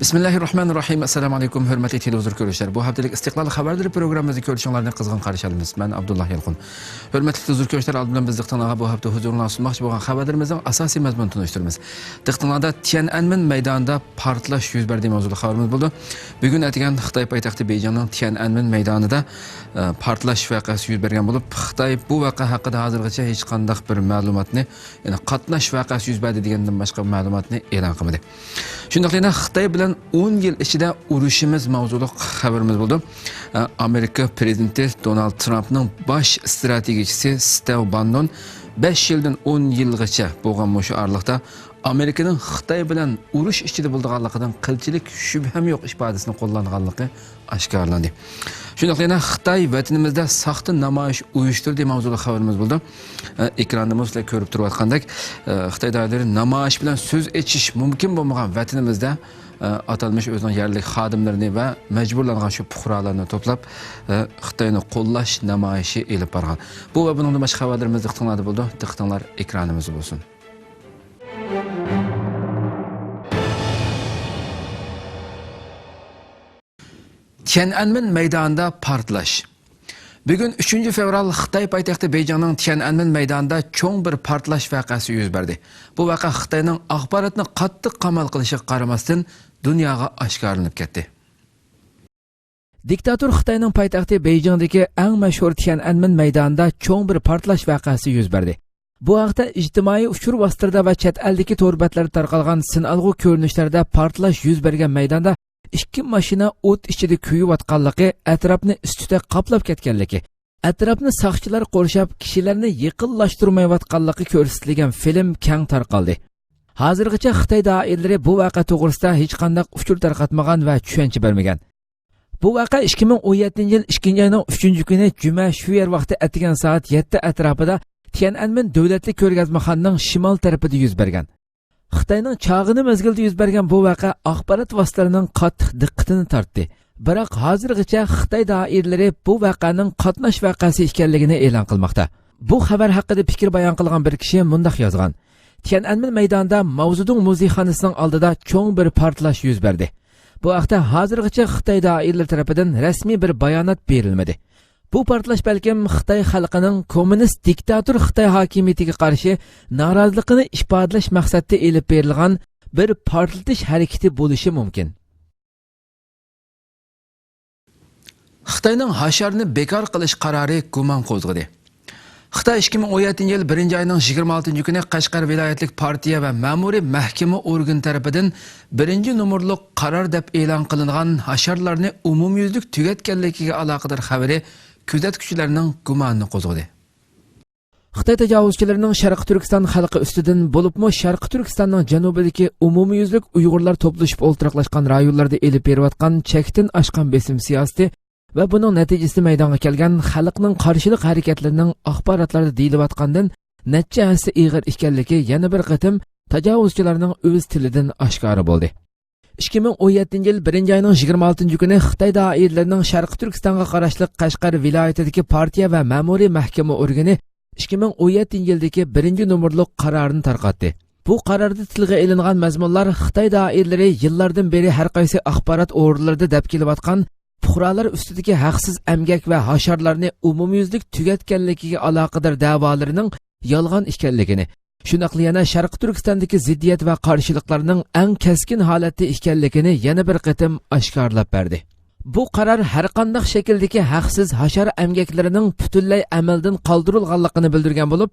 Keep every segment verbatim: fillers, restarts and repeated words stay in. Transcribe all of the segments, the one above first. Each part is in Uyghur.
بىسمىللاھىررەھمانىررەھىم. ئەسسالامۇ ئەلەيكۇم، ھۆرمەتلىك تېلېۋىزور كۆرۈشلەر. بۇ ھەپتىلىك ئىستىقلال خەۋەرلىرى پروگراممىمىزنى كۆرۈشۈڭلارنى قىزغىن قارشى ئالىمىز. مەن ئابدۇللا يالقۇن. ھۆرمەتلىك تېلېۋىزور كۆرۈشلەر، ئالدى بىلەن بىز دىققىتىڭلارغا بۇ ھەپتە ھۇزۇرۇڭلارغا سۇنماقچى بولغان خەۋەرلىرىمىزنىڭ ئاساسىي مەزمۇنىنى تونۇشتۇرىمىز. دىققىتىڭلاردا تيەنئەنمېن مەيدانىدا پارتلاش يۈز بەردى ماۋزۇلۇق خەۋىرىمىز بولىدۇ. بۈگۈن ئەتىگەن خىتاي پايتەختى بېيجىڭنىڭ تيەنئەنمېن مەيدانىدا، ئە، پارتلاش ۋەقەسى يۈز بەرگەن بولۇپ، خىتاي بۇ ۋەقە ھەققىدە ھازىرغىچە ھېچقانداق بىر مەلۇماتنى، يەنى قاتناش ۋەقەسى يۈز بەردى دېگەندىن باشقا مەلۇماتنى ئېلان قىلمىدى. شۇنداقلا يەنە خىتاي بىلەن ئون يىل ئىچىدە ئۇرۇشىمىز ماۋزۇلۇق خەۋىرىمىز بولىدۇ. ئە، ئامېرىكا پرېزىدېنتى دونالد ترامپنىڭ باش ئىستراتېگىيىچىسى ستېۋ باننون بەش يىلدىن ئون يىلغىچە بولغان مۇشۇ ئارىلىقتا ئامېرىكىنىڭ خىتاي بىلەن ئۇرۇش ئىچىدە بولىدىغانلىقىدىن قىلچىلىك شۈبھەم يوق ئىپادىسىنى قوللانغانلىقى ئاشكارىلاندى. شۇنداقلا يەنە خىتاي ۋەتىنىمىزدە ساختا نامايىش ئۇيۇشتۇردى ماۋزۇلۇق خەۋىرىمىز بولىدۇ. ئە، ئېكراندا سىلەر كۆرۈپ تۇرۇۋاتقاندەك، ئە، خىتاي دائىرىلىرى نامايىش بىلەن سۆز ئېچىش مۇمكىن بولمىغان ۋەتىنىمىزدە، ئە، ئاتالمىش ئۆزىنىڭ يەرلىك خادىملىرىنى ۋە مەجبۇرلانغان شۇ پۇقرالارنى توپلاپ، ئە، خىتاينى قوللاش نامايىشى ئېلىپ بارغان. بۇ ۋە بۇنىڭدىن باشقا خەۋەرلىرىمىز دىققىتىڭلاردا بولىدۇ. دىققىتىڭلار ئېكرانىمىزدا بولسۇن. تيەنئەنمېن مەيدانىدا پارتلاش. بۈگۈن، ئۈچىنچى فېۋرال، خىتاي پايتەختى بېيجىڭنىڭ تيەنئەنمېن مەيدانىدا چوڭ بىر پارتلاش ۋەقەسى يۈز بەردى. بۇ ۋەقە خىتاينىڭ ئاخباراتنى قاتتىق قامال قىلىشىغا قارىماستىن، دۇنياغا ئاشكارىلىنىپ كەتتى. دىكتاتور خىتاينىڭ پايتەختى بېيجىڭدىكى ئەڭ مەشھۇر تيەنئەنمېن مەيدانىدا چوڭ بىر پارتلاش ۋەقەسى يۈز بەردى. بۇ ھەقتە ئىجتىمائىي ئۇچۇر ۋاسىتىلىرىدا ۋە چەت ئەلدىكى تور بەتلەردە تارقالغان سىنئالغۇ كۆرۈنۈشلەردە پارتلاش يۈز بەرگەن مەيداندا ئىككى ماشىنا ئوت ئىچىدە كۆيۈۋاتقانلىقى، ئەتراپنى ئىس-تۈتەك قاپلاپ كەتكەنلىكى، ئەتراپنى ساقچىلار قورشاپ، كىشىلەرنى يېقىنلاشتۇرمايۋاتقانلىقى كۆرسىتىلگەن فىلىم كەڭ تارقالدى. ھازىرغىچە خىتاي دائىرىلىرى بۇ ۋەقە توغرىسىدا ھېچقانداق ئۇچۇر تارقاتمىغان ۋە چۈشەنچە بەرمىگەن. بۇ ۋەقە ئىككى مىڭ ئون يەتتىنچى يىل ئىككىنچى ئاينىڭ ئۈچىنچى كۈنى جۈمە شۇ يەر ۋاقتى ئەتىگەن سائەت يەتتە ئەتراپىدا تيەنئەنمېن دۆلەتلىك كۆرگەزمىخانىنىڭ شىمال تەرىپىدە يۈز بەرگەن. خىتاينىڭ چاغىنى مەزگىلدە يۈز بەرگەن بۇ ۋەقە ئاخبارات ۋاسىتىلىرىنىڭ قاتتىق دىققىتىنى تارتتى. بىراق، ھازىرغىچە خىتاي دائىرىلىرى بۇ ۋەقەنىڭ قاتناش ۋەقەسى ئىكەنلىكىنى ئېلان قىلماقتا. بۇ خەۋەر ھەققىدە پىكىر بايان قىلغان بىر كىشى مۇنداق يازغان: تيەنئەنمېن مەيدانىدا ماۋزېدۇڭ مۇزېيخانىسىنىڭ ئالدىدا چوڭ بىر پارتلاش يۈز بەردى. بۇ ھەقتە ھازىرغىچە خىتاي دائىرىلىرى تەرىپىدىن رەسمىي بىر بايانات بېرىلمىدى. بۇ پارتلاش بەلكىم خىتاي خەلقىنىڭ كوممۇنىست دىكتاتور خىتاي ھاكىمىيىتىگە قارشى نارازىلىقىنى ئىپادىلەش مەقسەتتە ئېلىپ بېرىلغان بىر پارتلىتىش ھەرىكىتى بولۇشى مۇمكىن. خىتاينىڭ ھاشارنى بىكار قىلىش قارارى گۇمان قوزغىدى. خىتاي ئىككى مىڭ ئون يەتتىنچى يىل بىرىنچى ئاينىڭ يىگىرمە ئالتىنچى كۈنى قەشقەر ۋىلايەتلىك پارتىيە ۋە مەمۇرىي مەھكىمە ئورگىنى تەرىپىدىن بىرىنچى نومۇرلۇق قارار دەپ ئېلان قىلىنغان ھاشارلارنى ئومۇميۈزلۈك تۈگەتكەنلىكىگە ئالاقىدار خەۋىرى كۆزەتكۈچىلەرنىڭ گۇمانىنى قوزغىدى. خىتاي تاجاۋۇزچىلىرىنىڭ شەرقىي تۈركىستان خەلقى ئۈستىدىن، بولۇپمۇ شەرقىي تۈركىستاننىڭ جەنۇبىدىكى ئومۇميۈزلۈك ئۇيغۇرلار توپلىشىپ ئولتۇراقلاشقان رايونلاردا ئېلىپ بېرىۋاتقان چەكتىن ئاشقان بېسىم سىياسىتى ۋە بۇنىڭ نەتىجىسىدە مەيدانغا كەلگەن خەلقنىڭ قارشىلىق ھەرىكەتلىرىنىڭ ئاخباراتلاردا دېيىلىۋاتقاندىن نەچچە ھەسسە ئېغىر ئىكەنلىكى يەنە بىر قېتىم تاجاۋۇزچىلارنىڭ ئۆز تىلىدىن ئاشكارا بولدى. ئىككى مىڭ ئون يەتتىنچى يىل بىرىنچى ئاينىڭ يىگىرمە ئالتىنچى كۈنى خىتاي دائىرىلىرىنىڭ شەرقىي تۈركىستانغا قاراشلىق قەشقەر ۋىلايىتىدىكى پارتىيە ۋە مەمۇرىي مەھكىمە ئورگىنى ئىككى مىڭ ئون يەتتىنچى يىلدىكى بىرىنچى نومۇرلۇق قارارىنى تارقاتتى. بۇ قاراردا تىلغا ئېلىنغان مەزمۇنلار خىتاي دائىرىلىرى يىللاردىن بېرى ھەر قايسى ئاخبارات ئورۇنلىرىدا دەپ كېلىۋاتقان پۇقرالار ئۈستىدىكى ھەقسىز ئەمگەك ۋە ھاشارلارنى ئومۇميۈزلۈك تۈگەتكەنلىكىگە ئالاقىدار دەۋالىرىنىڭ يالغان ئىكەنلىكىنى، شۇنداقلا يەنە شەرقىي تۈركىستاندىكى زىددىيەت ۋە قارشىلىقلارنىڭ ئەڭ كەسكىن ھالەتتە ئىكەنلىكىنى يەنە بىر قېتىم ئاشكارىلاپ بەردى. بۇ قارار ھەرقانداق شەكىلدىكى ھەقسىز ھاشار ئەمگەكلىرىنىڭ پۈتۈنلەي ئەمەلدىن قالدۇرۇلغانلىقىنى بىلدۈرگەن بولۇپ،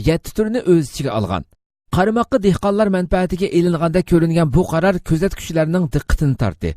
يەتتە تۈرنى ئۆز ئىچىگە ئالغان. قارىماققا دېھقانلار مەنپەئەتىگە ئېلىنغاندەك كۆرۈنگەن بۇ قارار كۆزەتكۈچىلەرنىڭ دىققىتىنى تارتتى.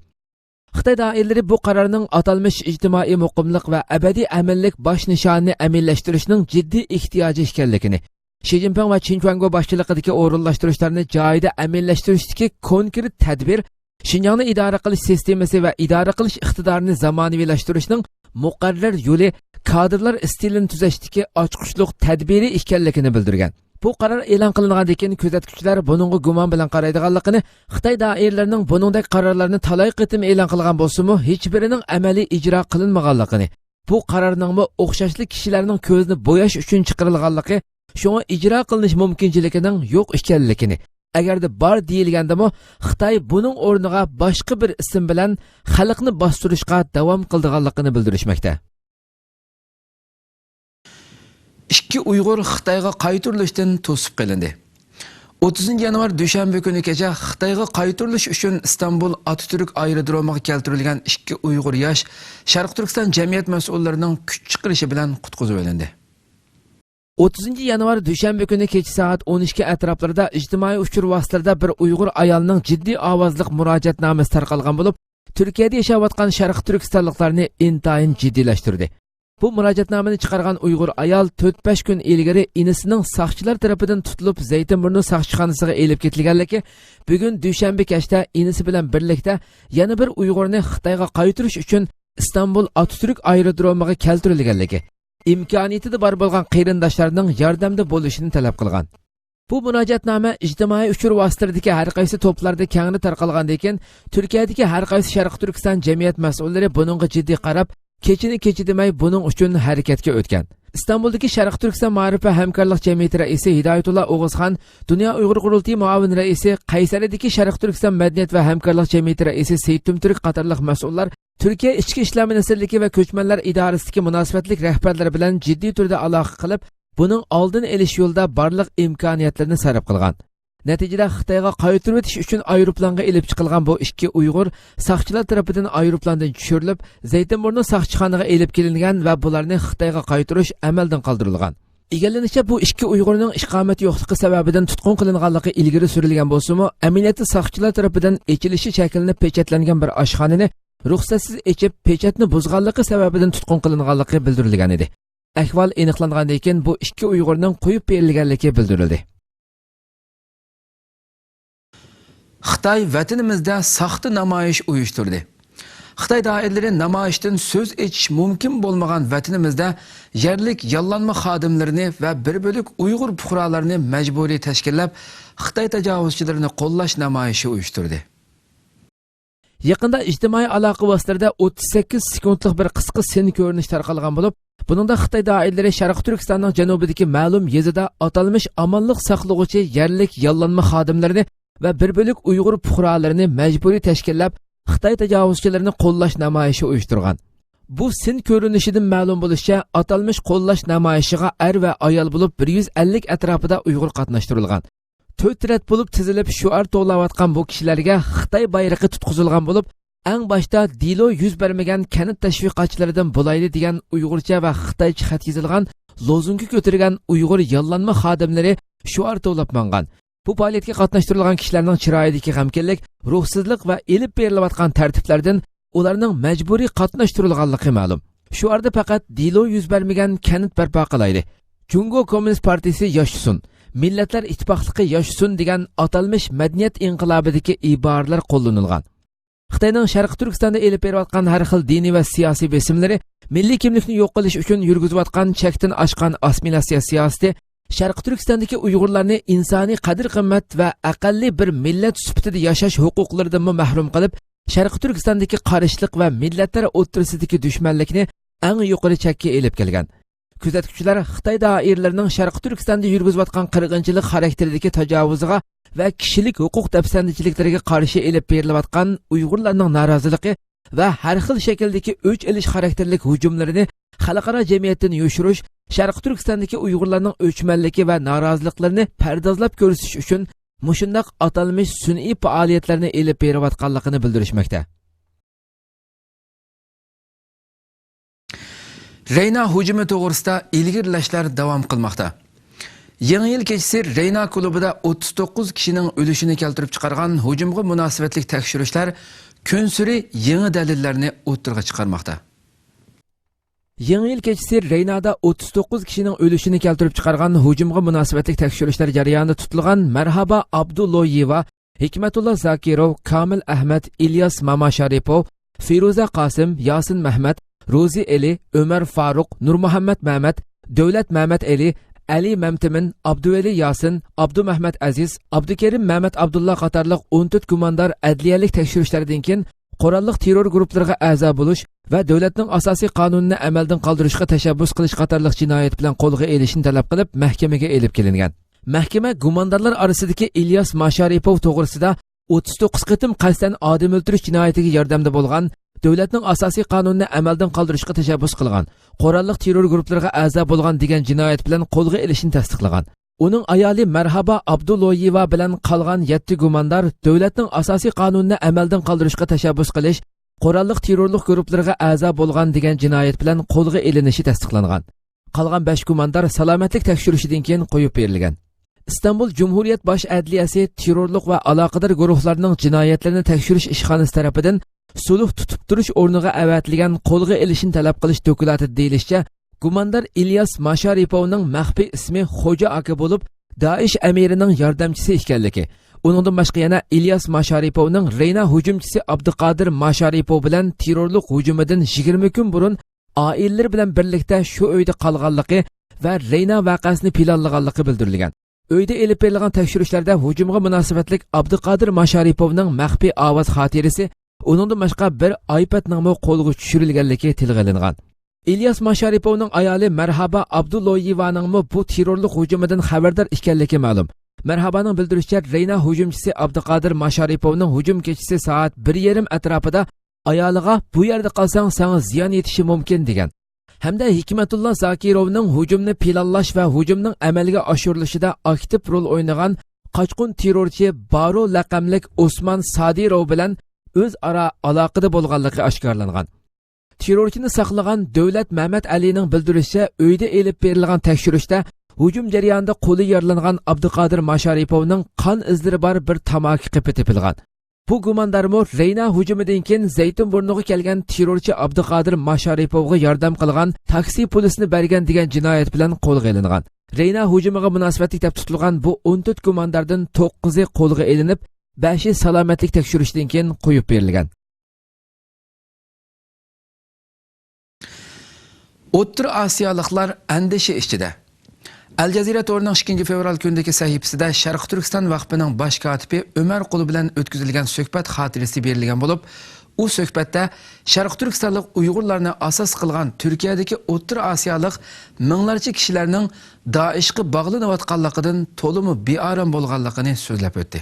خىتاي دائىرىلىرى بۇ قارارنىڭ ئاتالمىش ئىجتىمائىي مۇقىملىق ۋە ئەبەدىي ئەمىنلىك باش نىشانىنى ئەمەلىيلەشتۈرۈشنىڭ جىددىي ئېھتىياجى ئىكەنلىكىنى، شى جىنپىڭ ۋە چېن چۈەنگو باشچىلىقىدىكى ئورۇنلاشتۇرۇشلارنى جايىدا ئەمەلىيلەشتۈرۈشتىكى كونكرېت تەدبىر، شىنجاڭنى ئىدارە قىلىش سىستېمىسى ۋە ئىدارە قىلىش ئىقتىدارىنى زامانىۋىلاشتۇرۇشنىڭ مۇقەررەر يولى، كادىرلار ئىستىلىنى تۈزەشتىكى ئاچقۇچلۇق تەدبىرى ئىكەنلىكىنى بىلدۈرگەن. بۇ قارار ئېلان قىلىنغاندىن كېيىن، كۆزەتكۈچىلەر بۇنىڭغا گۇمان بىلەن قارايدىغانلىقىنى، خىتاي دائىرىلىرىنىڭ بۇنىڭدەك قارارلارنى تالاي قېتىم ئېلان قىلغان بولسىمۇ، ھېچبىرىنىڭ ئەمەلىي ئىجرا قىلىنمىغانلىقىنى، بۇ قارارنىڭمۇ ئوخشاشلا كىشىلەرنىڭ كۆزىنى بوياش ئۈچۈن چىقىرىلغانلىقى، شۇڭا ئىجرا قىلىنىش مۇمكىنچىلىكىنىڭ يوق ئىكەنلىكىنى، ئەگەردە بار دېيىلگەندىمۇ، خىتاي بۇنىڭ ئورنىغا باشقا بىر ئىسىم بىلەن خەلقنى باستۇرۇشقا داۋام قىلىدىغانلىقىنى بىلدۈرۈشمەكتە. ئىككى ئۇيغۇر خىتايغا قايتۇرۇلۇشتىن توسۇپ قېلىندى. ئوتتۇزىنچى يانۋار دۈشەنبە كۈنى كېچە خىتايغا قايتۇرۇلۇش ئۈچۈن ئىستانبۇل ئاتاتۈرك ئايرودرومىغا كەلتۈرۈلگەن ئىككى ئۇيغۇر ياش شەرقىي تۈركىستان جەمئىيەت مەسئۇللىرىنىڭ كۈچ چىقىرىشى بىلەن قۇتقۇزۇۋېلىندى. ئوتتۇزىنچى يانۋار دۈشەنبە كۈنى كېچە سائەت ئون ئىككى ئەتراپلىرىدا ئىجتىمائىي ئۇچۇر ۋاسىتىلىرىدا بىر ئۇيغۇر ئايالنىڭ جىددىي ئاۋازلىق مۇراجىئەتنامىسى تارقالغان بولۇپ، تۈركىيەدە ياشاۋاتقان شەرقىي تۈركىستانلىقلارنى ئىنتايىن جىددىيلەشتۈردى. بۇ مۇراجىئەتنامىنى چىقارغان ئۇيغۇر ئايال تۆت-بەش كۈن ئىلگىرى ئىنىسىنىڭ ساقچىلار تەرىپىدىن تۇتۇلۇپ، زەيتىنبۇرنۇ ساقچىخانىسىغا ئېلىپ كېتىلگەنلىكى، بۈگۈن دۈشەنبە كەچتە ئىنىسى بىلەن بىرلىكتە يەنە بىر ئۇيغۇرنى خىتايغا قايتۇرۇش ئۈچۈن ئىستانبۇل ئاتاتۈرك ئايرودرومىغا كەلتۈرۈلگەنلىكى، ئىمكانىيىتىدە بار بولغان قېرىنداشلارنىڭ ياردەمدە بولۇشىنى تەلەپ قىلغان. بۇ مۇراجىئەتنامە ئىجتىمائىي ئۇچۇر ۋاسىتىلىرىدىكى ھەر قايسى توپلاردا كەڭرى تارقالغاندىن كېيىن، تۈركىيەدىكى ھەر قايسى شەرقىي تۈركىستان جەمئىيەت مەسئۇللىرى بۇنىڭغا جىددىي قاراپ، كېچىنى كېچە دېمەي بۇنىڭ ئۈچۈن ھەرىكەتكە ئۆتكەن. ئىستانبۇلدىكى شەرقىي تۈركىستان مائارىپ ۋە ھەمكارلىق جەمئىيىتى رەئىسى ھىدايەتۇللا ئوغۇزخان، دۇنيا ئۇيغۇر قۇرۇلتىيى مۇئاۋىن رەئىسى، قەيسەرىدىكى شەرقىي تۈركىستان مەدەنىيەت ۋە ھەمكارلىق جەمئىيىتى رەئىسى سېيىت تۈمتۈرك قاتارلىق مەسئۇللار تۈركىيە ئىچكى ئىشلار مىنىستىرلىكى ۋە كۆچمەنلەر ئىدارىسىدىكى مۇناسىۋەتلىك رەھبەرلەر بىلەن جىددىي تۈردە ئالاقە قىلىپ، بۇنىڭ ئالدىنى ئېلىش يولىدا بارلىق ئىمكانىيەتلىرىنى سەرپ قىلغان. نەتىجىدە خىتايغا قايتۇرۇۋېتىش ئۈچۈن ئايروپىلانغا ئېلىپ چىقىلغان بۇ ئىككى ئۇيغۇر ساقچىلار تەرىپىدىن ئايروپىلاندىن چۈشۈرۈلۈپ، زەيتىنبۇرنۇ ساقچىخانىغا ئېلىپ كېلىنگەن ۋە بۇلارنى خىتايغا قايتۇرۇش ئەمەلدىن قالدۇرۇلغان. ئىگىلىنىشىچە، بۇ ئىككى ئۇيغۇرنىڭ ئىقامىتى يوقلۇقى سەۋەبىدىن تۇتقۇن قىلىنغانلىقى ئىلگىرى سۈرۈلگەن بولسىمۇ، ئەمەلىيەتتە ساقچىلار تەرىپىدىن ئېچىلىشى شەكلىنىپ پېچەتلەنگەن بىر ئاشخانىنى رۇخسەتسىز ئېچىپ، پېچەتنى بۇزغانلىقى سەۋەبىدىن تۇتقۇن قىلىنغانلىقى بىلدۈرۈلگەن ئىدى. ئەھۋال ئېنىقلانغاندىن كېيىن، بۇ ئىككى ئۇيغۇرنىڭ قويۇپ بېرىلگەنلىكى بىلدۈرۈلدى. خىتاي ۋەتىنىمىزدە ساختا نامايىش ئۇيۇشتۇردى. خىتاي دائىرىلىرى نامايىشتىن سۆز ئېچىش مۇمكىن بولمىغان ۋەتىنىمىزدە يەرلىك ياللانما خادىملىرىنى ۋە بىر بۆلەك ئۇيغۇر پۇقرالىرىنى مەجبۇرىي تەشكىللەپ، خىتاي تاجاۋۇزچىلىرىنى قوللاش نامايىشى ئۇيۇشتۇردى. يېقىندا ئىجتىمائىي ئالاقە ۋاسىتىلىرىدە ئوتتۇز سەككىز سېكۇنتلۇق بىر قىسقا سىن كۆرۈنۈش تارقالغان بولۇپ، بۇنىڭدا خىتاي دائىرىلىرى شەرقىي تۈركىستاننىڭ جەنۇبىدىكى مەلۇم يېزىدا ئاتالمىش ئامانلىق ساقلىغۇچى يەرلىك ياللانما خادىملىرىنى ۋە بىر بۆلەك ئۇيغۇر پۇقرالىرىنى مەجبۇرىي تەشكىللەپ، خىتاي تاجاۋۇزچىلىرىنى قوللاش نامايىشى ئۇيۇشتۇرغان. بۇ سىن كۆرۈنۈشىدىن مەلۇم بولۇشىچە، ئاتالمىش قوللاش نامايىشىغا ئەر ۋە ئايال بولۇپ بىر يۈز ئەللىك ئەتراپىدا ئۇيغۇر قاتناشتۇرۇلغان. تۆت رەت بولۇپ تىزىلىپ شوئار توۋلاۋاتقان بۇ كىشىلەرگە خىتاي بايرىقى تۇتقۇزۇلغان بولۇپ، ئەڭ باشتا دېلو يۈز بەرمىگەن كەنت تەشۋىقاتچىلىرىدىن بولايلى دېگەن ئۇيغۇرچە ۋە خىتايچە خەت يېزىلغان لوزۇنكا كۆتۈرگەن ئۇيغۇر ياللانما خادىملىرى شوئار توۋلاپ ماڭغان. بۇ پائالىيەتكە قاتناشتۇرۇلغان كىشىلەرنىڭ چىرايىدىكى غەمكىنلىك، روھسىزلىق ۋە ئېلىپ بېرىلىۋاتقان تەرتىپلەردىن ئۇلارنىڭ مەجبۇرىي قاتناشتۇرۇلغانلىقى مەلۇم. شوئاردا پەقەت دېلو يۈز بەرمىگەن كەنت بەرپا قىلايلى، جۇڭگو كوممۇنىست پارتىيىسى ياشىسۇن، مىللەتلەر ئىتتىپاقلىقى ياشىسۇن دېگەن ئاتالمىش مەدەنىيەت ئىنقىلابىدىكى ئىبارىلەر قوللىنىلغان. خىتاينىڭ شەرقىي تۈركىستاندا ئېلىپ بېرىۋاتقان ھەر خىل دىنىي ۋە سىياسىي بېسىملىرى، مىللىي كىملىكنى يوق قىلىش ئۈچۈن يۈرگۈزۈۋاتقان چەكتىن ئاشقان ئاسسىمىلياتسىيە سىياسىتى، شەرقىي تۈركىستاندىكى ئۇيغۇرلارنى ئىنسانىي قەدىر-قىممەت ۋە ئەقەللىي بىر مىللەت سۈپىتىدە ياشاش ھوقۇقلىرىدىنمۇ مەھرۇم قىلىپ، شەرقىي تۈركىستاندىكى قارشىلىق ۋە مىللەتلەر ئوتتۇرىسىدىكى دۈشمەنلىكنى ئەڭ يۇقىرى چەككە ئېلىپ كەلگەن. كۆزەتكۈچىلەر خىتاي دائىرىلىرىنىڭ شەرقىي تۈركىستاندا يۈرگۈزۈۋاتقان قىرغىنچىلىق خاراكتېرىدىكى تاجاۋۇزىغا ۋە كىشىلىك ھوقۇق دەپسەندىچىلىكلىرىگە قارشى ئېلىپ بېرىلىۋاتقان ئۇيغۇرلارنىڭ نارازىلىقى ۋە ھەر خىل شەكىلدىكى ئۆچ ئېلىش خاراكتېرلىك ھۇجۇملىرىنى خەلقئارا جەمئىيەتتىن يوشۇرۇش، شەرقىي تۈركىستاندىكى ئۇيغۇرلارنىڭ ئۆچمەنلىكى ۋە نارازىلىقلىرىنى پەردازلاپ كۆرسىتىش ئۈچۈن مۇشۇنداق ئاتالمىش سۈنئىي پائالىيەتلەرنى ئېلىپ بېرىۋاتقانلىقىنى بىلدۈرۈشمەكتە. رەينا ھۇجۇمى توغرىسىدا ئىلگىرىلەشلەر داۋام قىلماقتا. يېڭى يىل كېچىسى رەينا كۇلۇبىدا ئوتتۇز توققۇز كىشىنىڭ ئۆلۈشىنى كەلتۈرۈپ چىقارغان ھۇجۇمغا مۇناسىۋەتلىك تەكشۈرۈشلەر كۈنسېرى يېڭى دەلىللەرنى ئوتتۇرىغا چىقارماقتا. يېڭى يىل كېچىسى رەينادا ئوتتۇز توققۇز كىشىنىڭ ئۆلۈشىنى كەلتۈرۈپ چىقارغان ھۇجۇمغا مۇناسىۋەتلىك تەكشۈرۈشلەر جەريانىدا تۇتۇلغان مەرھابا ئابدۇلويېۋا، ھېكمەتۇللا زاكىروۋ، كامىل ئەھمەت، ئىلياس ماماشارىپوۋ، فىرۇزە قاسىم، ياسىن مەھمەت، روزى ئېلى، ئۆمەر فاروق، نۇرمۇھەممەت مەمەت، دۆلەت مەمەتئېلى، ئەلى مەمتىمىن، ئابدۇۋەلى ياسىن، ئابدۇمەمەت ئەزىز، ئابدۇكېرىم مەمەت ئابدۇللا قاتارلىق ئون تۆت گۇماندار ئەدلىيەلىك تەكشۈرۈشلەردىن كېيىن، قوراللىق تېررور گۇرۇپپىلىرىغا ئەزا بولۇش ۋە دۆلەتنىڭ ئاساسىي قانۇنىنى ئەمەلدىن قالدۇرۇشقا تەشەببۇس قىلىش قاتارلىق جىنايەت بىلەن قولغا ئېلىشنى تەلەپ قىلىپ، مەھكىمىگە ئېلىپ كېلىنگەن. مەھكىمە گۇماندارلار ئارىسىدىكى ئىلياس ماشارىپوۋ توغرىسىدا ئوتتۇز توققۇز قېتىم قەستەن ئادەم ئۆلتۈرۈش جىنايىتىگە ياردەمدە بولغان، دۆلەتنىڭ ئاساسىي قانۇنىنى ئەمەلدىن قالدۇرۇشقا تەشەببۇس قىلغان، قوراللىق تېررور گۇرۇپپىلىرىغا ئەزا بولغان دېگەن جىنايەت بىلەن قولغا ئېلىشنى تەستىقلىغان. ئۇنىڭ ئايالى مەرھابا ئابدۇلويېۋا بىلەن قالغان يەتتە گۇماندار دۆلەتنىڭ ئاساسىي قانۇنىنى ئەمەلدىن قالدۇرۇشقا تەشەببۇس قىلىش، قوراللىق تېررورلۇق گۇرۇپپىلىرىغا ئەزا بولغان دېگەن جىنايەت بىلەن قولغا ئېلىنىشى تەستىقلانغان. قالغان بەش گۇماندار سالامەتلىك تەكشۈرۈشىدىن كېيىن قويۇپ بېرىلگەن. ئىستانبۇل جۇمھۇرىيەت باش ئەدلىيەسى تېررورلۇق ۋە ئالاقىدار گۇرۇھلارنىڭ جىنايەتلىرىنى تەكشۈرۈش ئىشخانىسى تەرىپىدىن سۇلۇھ تۇتۇپ تۇرۇش ئورنىغا ئەۋەتىلگەن قولغا ئېلىشنى تەلەپ قىلىش دوكلاتىدا دېيىلىشىچە، گۇماندار ئىلياس ماشارىپوۋنىڭ مەخپىي ئىسمى خوجا ئاكا بولۇپ، دائىش ئەمىرىنىڭ ياردەمچىسى ئىكەنلىكى، ئۇنىڭدىن باشقا يەنە ئىلياس ماشارىپوۋنىڭ رەينا ھۇجۇمچىسى ئابدۇقادىر ماشارىپوۋ بىلەن تېررورلۇق ھۇجۇمىدىن يىگىرمە كۈن بۇرۇن ئائىلىلىرى بىلەن بىرلىكتە شۇ ئۆيدە قالغانلىقى ۋە رەينا ۋەقەسىنى پىلانلىغانلىقى بىلدۈرۈلگەن. ئۆيدە ئېلىپ بېرىلغان تەكشۈرۈشلەردە ھۇجۇمغا مۇناسىۋەتلىك ئابدۇقادىر ماشارىپوۋنىڭ مەخپىي ئاۋاز خاتىرىسى، ئۇنىڭدىن باشقا بىر ئايپادنىڭمۇ قولغا چۈشۈرۈلگەنلىكى تىلغا ئېلىنغان. ئىلياس ماشارىپوۋنىڭ ئايالى مەرھابا ئابدۇلويېۋانىڭمۇ بۇ تېررورلۇق ھۇجۇمىدىن خەۋەردار ئىكەنلىكى مەلۇم. مەرھابانىڭ بىلدۈرۈشىچە، رەينا ھۇجۇمچىسى ئابدۇقادىر ماشارىپوۋنىڭ ھۇجۇم كېچىسى سائەت بىر يېرىم ئەتراپىدا ئايالىغا، «بۇ يەردە قالساڭ، ساڭا زىيان يېتىشى مۇمكىن» دېگەن. ھەمدە ھېكمەتۇللا زاكىروۋنىڭ ھۇجۇمنى پىلانلاش ۋە ھۇجۇمنىڭ ئەمەلگە ئاشۇرۇلۇشىدا ئاكتىپ رول ئوينىغان قاچقۇن تېررورچى بارو لەقەملىك ئوسمان سادىروۋ بىلەن ئۆزئارا ئالاقىدە بولغانلىقى ئاشكارىلانغان. تېررورچىنى ساقلىغان دۆلەت مەمەتئەلىنىڭ بىلدۈرۈشىچە، ئۆيدە ئېلىپ بېرىلغان تەكشۈرۈشتە ھۇجۇم جەريانىدا قولى يارىلانغان ئابدۇقادىر ماشارىپوۋنىڭ قان ئىزلىرى بار بىر تاماكا قېپى تېپىلغان. بۇ گۇماندارمۇ رەينا ھۇجۇمىدىن كېيىن زەيتۇنبۇرنىغا كەلگەن تېررورچى ئابدۇقادىر ماشارىپوۋغا ياردەم قىلغان تاكسى پۇلىسىنى بەرگەن دېگەن جىنايەت بىلەن قولغا ئېلىنغان. رەينا ھۇجۇمىغا مۇناسىۋەتلىك دەپ تۇتۇلغان بۇ ئون تۆت گۇمانداردىن توققۇزى قولغا ئېلىنىپ، بەشى سالامەتلىك تەكشۈرۈشىدىن كېيىن قويۇپ بېرىلگەن. ئوتتۇرا ئاسىيالىقلار ئەندىشە ئىچىدە. ئەل جەزىرە تورىنىڭ ئىككىنچى فېۋرال كۈنىدىكى سەھىپىسىدە شەرقىي تۈركىستان ۋەقپىنىڭ باش كاتىپى ئۆمەر قۇل بىلەن ئۆتكۈزۈلگەن سۆھبەت خاتىرىسى بېرىلگەن بولۇپ، ئۇ سۆھبەتتە شەرقىي تۈركىستانلىق ئۇيغۇرلارنى ئاساس قىلغان تۈركىيەدىكى ئوتتۇرا ئاسىيالىق مىڭلارچە كىشىلەرنىڭ دائىشقا باغلىنىۋاتقانلىقىدىن تولىمۇ بىئارام بولغانلىقىنى سۆزلەپ ئۆتتى.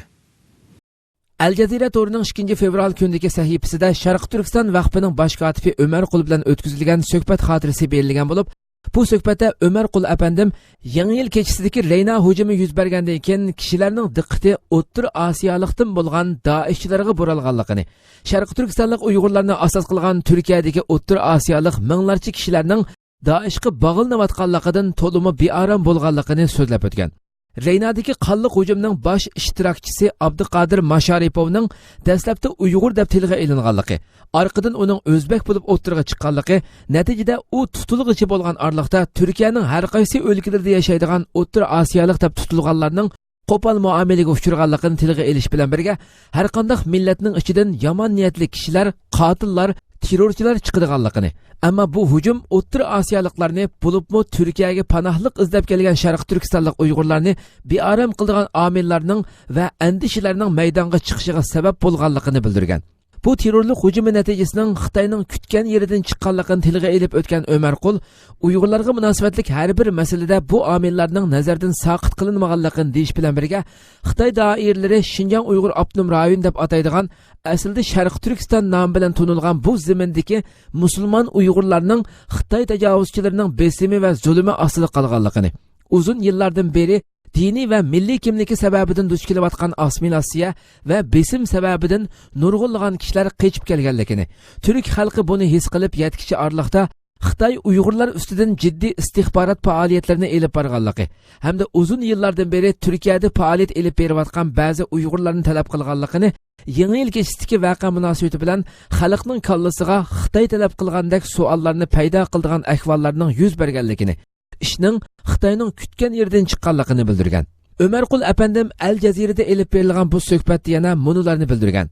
ئەل جەزىرە تورىنىڭ ئىككىنچى فېۋرال كۈنىدىكى سەھىپىسىدە شەرقىي تۈركىستان ۋەقپىنىڭ باش كاتىپى ئۆمەر قۇل بىلەن ئۆتكۈزۈلگەن سۆھبەت خاتىرىسى بېرىلگەن بولۇپ، بۇ سۆھبەتتە ئۆمەر قۇل ئەپەندىم يېڭى يىل كېچىسىدىكى رەينا ھۇجۇمى يۈز بەرگەندىن كېيىن كىشىلەرنىڭ دىققىتى ئوتتۇرا ئاسىيالىقتىن بولغان دائىشچىلارغا بۇرالغانلىقىنى، شەرقىي تۈركىستانلىق ئۇيغۇرلارنى ئاساس قىلغان تۈركىيەدىكى ئوتتۇرا ئاسىيالىق مىڭلارچە كىشىلەرنىڭ دائىشقا باغلىنىۋاتقانلىقىدىن تولىمۇ بىئارام بولغانلىقىنى سۆزلەپ ئۆتكەن. رەينادىكى قانلىق ھۇجۇمنىڭ باش ئىشتىراكچىسى ئابدۇقادىر ماشارىپوۋنىڭ دەسلەپتە ئۇيغۇر دەپ تىلغا ئېلىنغانلىقى، ئارقىدىن ئۇنىڭ ئۆزبەك بولۇپ ئوتتۇرىغا چىققانلىقى، نەتىجىدە ئۇ تۇتۇلغۇچى بولغان ئارىلىقتا تۈركىيەنىڭ ھەر قايسى ئۆلكىلىرىدە ياشايدىغان ئوتتۇرا ئاسىيالىق دەپ تۇتۇلغانلارنىڭ قوپال مۇئامىلىگە ئۇچرىغانلىقىنى تىلغا ئېلىش بىلەن بىرگە، ھەرقانداق مىللەتنىڭ ئىچىدىن يامان نىيەتلىك كىشىلەر، قاتىللار، تېررورچىلار چىقىدىغانلىقىنى، ئەمما بۇ ھۇجۇم ئوتتۇرا ئاسىيالىقلارنى، بولۇپمۇ تۈركىيەگە پاناھلىق ئىزدەپ كەلگەن شەرقىي تۈركىستانلىق ئۇيغۇرلارنى بىئارام قىلىدىغان ئامىللارنىڭ ۋە ئەندىشىلەرنىڭ مەيدانغا چىقىشىغا سەۋەب بولغانلىقىنى بىلدۈرگەن. بۇ تېررورلۇق ھۇجۇمى نەتىجىسىنىڭ خىتاينىڭ كۈتكەن يېرىدىن چىققانلىقىنى تىلغا ئېلىپ ئۆتكەن ئۆمەر قۇل، ئۇيغۇرلارغا مۇناسىۋەتلىك ھەر بىر مەسىلىدە بۇ ئامىللارنىڭ نەزەردىن ساقىت قىلىنمىغانلىقىنى دېيىش بىلەن بىرگە، خىتاي دائىرىلىرى شىنجاڭ ئۇيغۇر ئاپتونوم رايونى دەپ ئاتايدىغان، ئەسلىدە شەرقىي تۈركىستان نامى بىلەن تونۇلغان بۇ زېمىندىكى مۇسۇلمان ئۇيغۇرلارنىڭ خىتاي تاجاۋۇزچىلىرىنىڭ بېسىمى ۋە زۇلۇمى ئاستىدا قالغانلىقىنى، ئۇزۇن يىللاردىن بېرى دىنىي ۋە مىللىي كىملىكى سەۋەبىدىن دۇچ كېلىۋاتقان ئاسسىمىلياتسىيە ۋە بېسىم سەۋەبىدىن نۇرغۇنلىغان كىشىلەر قېچىپ كەلگەنلىكىنى، تۈرك خەلقى بۇنى ھېس قىلىپ يەتكۈچە ئارىلىقتا خىتاي ئۇيغۇرلار ئۈستىدىن جىددىي ئىستىخبارات پائالىيەتلىرىنى ئېلىپ بارغانلىقى ھەمدە ئۇزۇن يىللاردىن بېرى تۈركىيەدە پائالىيەت ئېلىپ بېرىۋاتقان بەزى ئۇيغۇرلارنى تەلەپ قىلغانلىقىنى، يېڭى يىل كېچىسىدىكى ۋەقە مۇناسىۋىتى بىلەن خەلقنىڭ كاللىسىغا خىتاي تەلەپ قىلغاندەك سوئاللارنى پەيدا قىلىدىغان ئەھۋاللارنىڭ يۈز بەرگەنلىكىنى، ئىشنىڭ خىتاينىڭ كۈتكەن يېرىدىن چىققانلىقىنى بىلدۈرگەن. ئۆمەر قۇل ئەپەندىم ئەل جەزىرىدە ئېلىپ بېرىلغان بۇ سۆھبەتتە يەنە مۇنۇلارنى بىلدۈرگەن.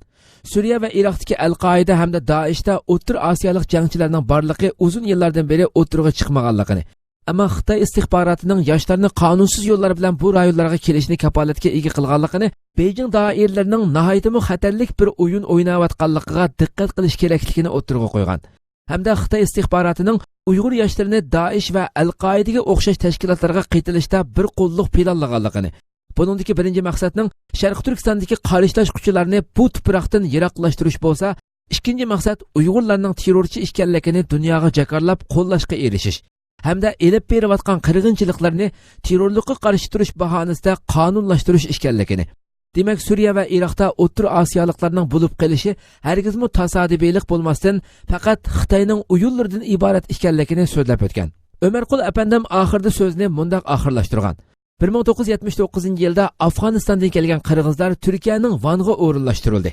سۈرىيە ۋە ئىراقتىكى ئەل قائىدە ھەمدە دائىشتا ئوتتۇرا ئاسىيالىق جەڭچىلەرنىڭ بارلىقى ئۇزۇن يىللاردىن بېرى ئوتتۇرىغا چىقمىغانلىقىنى، ئەمما خىتاي ئىستىخباراتىنىڭ ياشلارنى قانۇنسىز يوللار بىلەن بۇ رايونلارغا كېلىشىنى كاپالەتكە ئىگە قىلغانلىقىنى، بېيجىڭ دائىرىلىرىنىڭ ناھايىتىمۇ خەتەرلىك بىر ئويۇن ئويناۋاتقانلىقىغا دىققەت قىلىش كېرەكلىكىنى ئوتتۇرىغا قويغان. ھەمدە خىتاي ئىستىخباراتىنىڭ ئۇيغۇر ياشلىرىنى دائىش ۋە ئەل-قائىدىگە ئوخشاش تەشكىلاتلارغا قېتىلىشتا بىر قوللۇق پىلانلىغانلىقىنى، بۇنىڭدىكى بىرىنچى مەقسەتنىڭ شەرقىي تۈركىستاندىكى قارشىلاشقۇچىلارنى بۇ تۇپراقتىن يىراقلاشتۇرۇش بولسا، ئىككىنچى مەقسەت ئۇيغۇرلارنىڭ تېررورچى ئىكەنلىكىنى دۇنياغا جاكارلاپ قوللاشقا ئېرىشىش ھەمدە ئېلىپ بېرىۋاتقان قىرغىنچىلىقلىرىنى تېررورلۇققا قارشى تۇرۇش باھانىسىدە قانۇنلاشتۇرۇش ئىكەنلىكىنى، دېمەك، سۈرىيە ۋە ئىراقتا ئوتتۇرا ئاسىيالىقلارنىڭ بولۇپ قېلىشى ھەرگىزمۇ تاسادىپىيلىق بولماستىن، پەقەت خىتاينىڭ ئويۇنلىرىدىن ئىبارەت ئىكەنلىكىنى سۆزلەپ ئۆتكەن. ئۆمەرقۇل ئەپەندىم ئاخىرىدا سۆزىنى مۇنداق ئاخىرلاشتۇرغان: بىر مىڭ توققۇز يۈز يەتمىش توققۇزىنچى يىلدا ئافغانىستاندىن كەلگەن قىرغىزلار تۈركىيەنىڭ ۋانغا ئورۇنلاشتۇرۇلدى.